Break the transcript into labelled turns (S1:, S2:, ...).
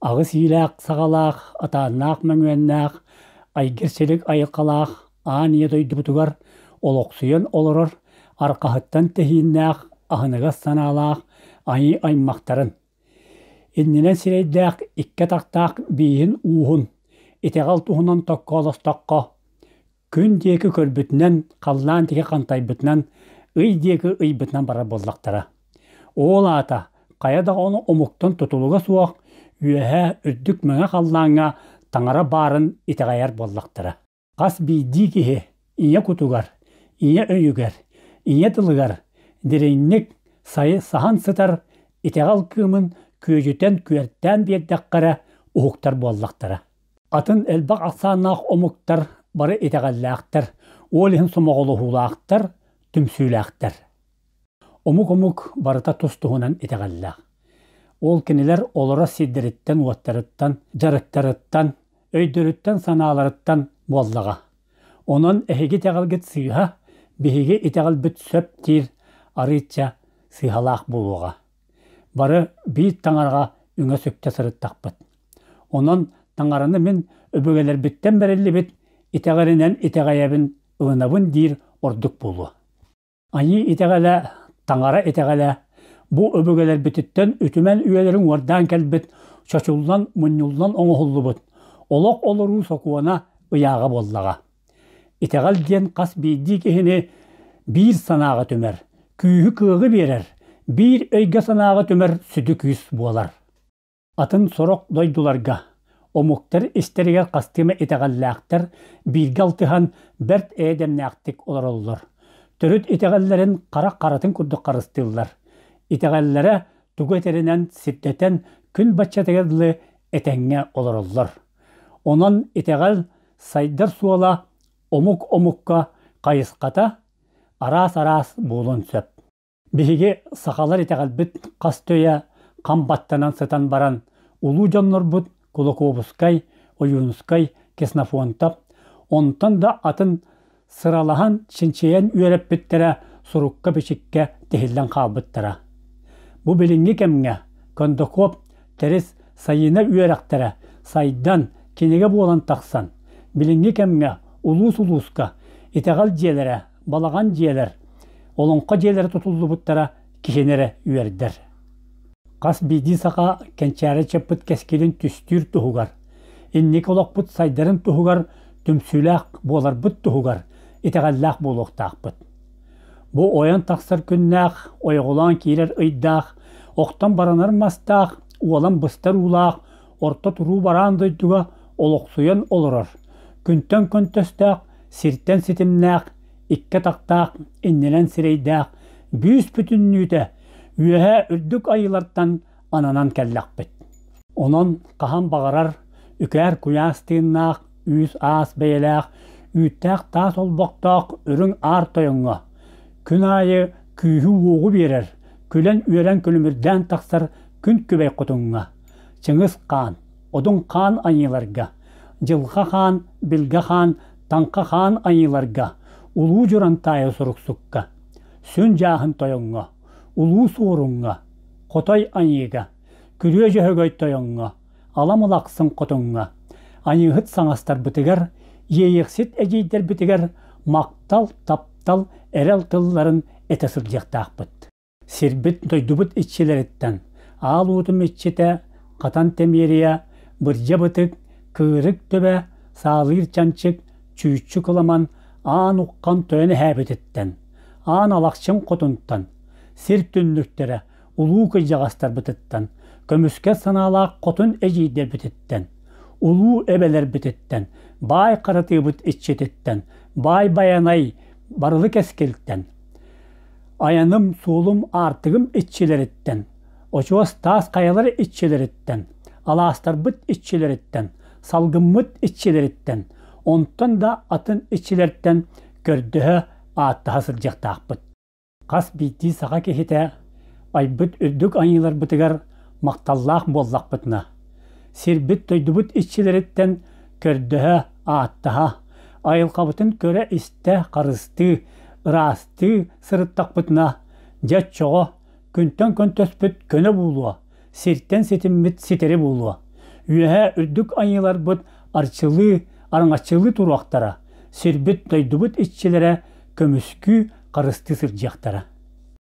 S1: Аҕыс иилээх-саҕалаах, атааннаах-мөҥүөннээх, айгыр-силик айылҕалаах аан ийэ дойдубутугар олохсуйан олорор арҕаһыттан тэһииннээх, аһыныгас санаалаах айыы аймахтарын, иннинэн сирэйдээх икки атахтаах бииһин ууһун итэҕэл туһунан токкоолостоххо, күн диэки көрбүтүнэн, халлаан диэки хантайбытынан, ый диэки ыйбытынан барар буоллахтара. Ол аата хайа даҕаны омуктан тутулуга суох үөһээ үрдүк мэҥэ халлааҥҥа таҥара баарын итэҕэйэр буоллахтара. Хас биирдии киһи ийэ кутугар, ийэ өйүгэр, ийэ тылыгар дириҥник сайы саһан сытар итэҕэл кыымын күөдьүтэн күөртээн биэрдэххэ эрэ уһуктар буоллахтара. Атын элбэх ахсааннаах омуктар бары итэҕэллээхтэр, ол иһин сомоҕолоһуулаахтар, түмсүүлээхтэр. Омук-омук барыта тус-туһунан итэҕэллээх. Ол кинилэр олорор сирдэриттэн-уоттарыттан, дьарыктарыттан, өйдөрүттэн-санааларыттан буоллаҕа. Онон эһиги итэҕэлгит сыыһа, биһиги итэҕэлбит сөп диир арыычча сыыһалаах буолуоҕа. Бары биир таҥараҕа үҥэ-сүктэ сырыттахпыт. Онон таҥараны мин өбүгэлэрбиттэн бэриллибит итэҕэлинэн итэҕэйэбин, ылынабын диир ордук буолуо. Айыы итэҕэлэ, таҥара итэҕэлэ бу өбүгэлэрбититтэн үтүмэн үйэлэрин уордаан кэлбит, чочуллан, мунньуллан оҥоһуллубут олох олоруу сокуона ыйааҕа буоллаҕа. Итэҕэл диэн хас биирдии киһини биир санааҕа түмэр, күүһү-кыаҕы биэрэр, биир өйгө-санааҕа түмэр сүдү күүс буолар. Атын сорох дойдуларга, омуктар истэригэр хастыы эмэ итэҕэллээхтэр бииргэ алтыһан бэрт эйэ-дэмнээхтик олороллор. Төрүт итэҕэллэрин харах харатын курдук харыстыыллар. Итэҕэллэрэ тугу этэринэн сирдэтэн күн баччатыгар дылы этэҥҥэ олороллор. Онон итэҕэл сайдар суола омук омукка хайысхата араас-араас буолуон сөп. Биһиги сахалар итэҕэлбит хас төйө хам баттанан сытан баран, улуу дьоннорбут Кулаковскай, Ойуунускай, Ксенофонтов, онтон да атын сыралаһан чинчийэн үөрэппиттэрэ сурукка-бичиккэ тиһиллэн хаалбыттара. Бу билиҥҥи кэмҥэ Кондаков, Тэрис, Сайыына үөрэхтэрэ сайдан, кинигэ буолан тахсан, билиҥҥи кэмҥэ улуус-улууска итэҕэл дьиэлэрэ, балаҕан дьиэлэр, олоҥхо дьиэлэрэ тутуллубуттара киһини эрэ үөрдэр. Хас биирдии саха кэнчээри чаппыт кэскилин түстүүр туһугар, инники олохпут сайдарын туһугар түмсүүлээх буоларбыт туһугар итэҕэллээх буолуохтаахпыт. Бу ойон тахсар күннээх, ойоҕолоон киирэр ыйдаах, охтон баранар мастаах, уолан быстар уулаах, орто туруу бараан дойдуга олохсуйан олорор, күнтэн көнтөстөөх, сиртэн ситимнээх, икки атахтаах, иннинэн сирэйдээх, бүүс бүтүннүүтэ үөһээ үрдүк айыылартан ананан кэллэхпит. Онон хаһан баҕарар үкээр куйаас тыыннаах, үүс-аас бэйэлээх, үүттээх таас олбохтоох үрүҥ аар тойоҥҥо күн аайы күүһү-уоҕу биэрэр, күлэн-үөрэн күлүмүрдээн тахсар күн күбэй хотуҥҥа, Чыҥыс хаан, Одун хаан айыыларга, Дьылҕа хаан, Билгэ хаан, Таҥха хаан айыыларга, Улуу Дьурантаайы суруксукка, Сүн Дьааһын тойоҥҥо, Улуу Суоруҥҥа, Хотой айыыга, Күрүө Дьөһөгөй тойоҥҥо, Ала Мылахсын хотуҥҥа, Айыыһыт саҥастарбытыгар, Иэйиэхсит эдьиийдэрбитигэр махтал, таптал, эрэл тылларын этэ сылдьыахтаахпыт. Сирбит, дойдубут иччилэриттэн аал уутум иччитэ Хатан Тэмиэрийэ, Бырдьа Бытык, Кыырык Төбө, Саалыыр Чанчык, Чүүччү Кыламан, Аан Уххан тойон эһээбититтэн, Аан Алахчын Хотунтан, сир түннүктэрэ улуу кырдьаҕастарбытыттан, көмүскэл санаалаах хотун эдьиийдэрбититтэн, улуу эбэлэрбититтэн, баай харатыыбыт иччититтэн, баай Байанай барылы кэскилтэн, Айаным, суолум, аартыгым иччилэриттэн, очуос таас хайалар иччилэриттэн, алаастарбыт иччилэриттэн, салгыммыт иччилэриттэн, онтон да атын иччилэртэн көрдөһө, ааттаһа сылдьыахтаахпыт. Хас биирдии саха киһитэ айбыт үрдүк айыыларбытыгар махталлаах буоллахпытына, сирбит-дойдубут иччилэриттэн көрдөһө, ааттаһа, айылҕабытын көрө-истэ, харыстыы, ыраастыы сырыттахпытына, дьэ оччоҕо күнтэн көнтөспүт көнө буолуо, сиртэн ситиммит ситэри буолуо. Үөһээ үрдүк айыыларбыт арчылыы, араҥаччылыы туруохтара, сирбит-дойдубут иччилэрэ көмүскүү, харыстыы сылдьыахтара.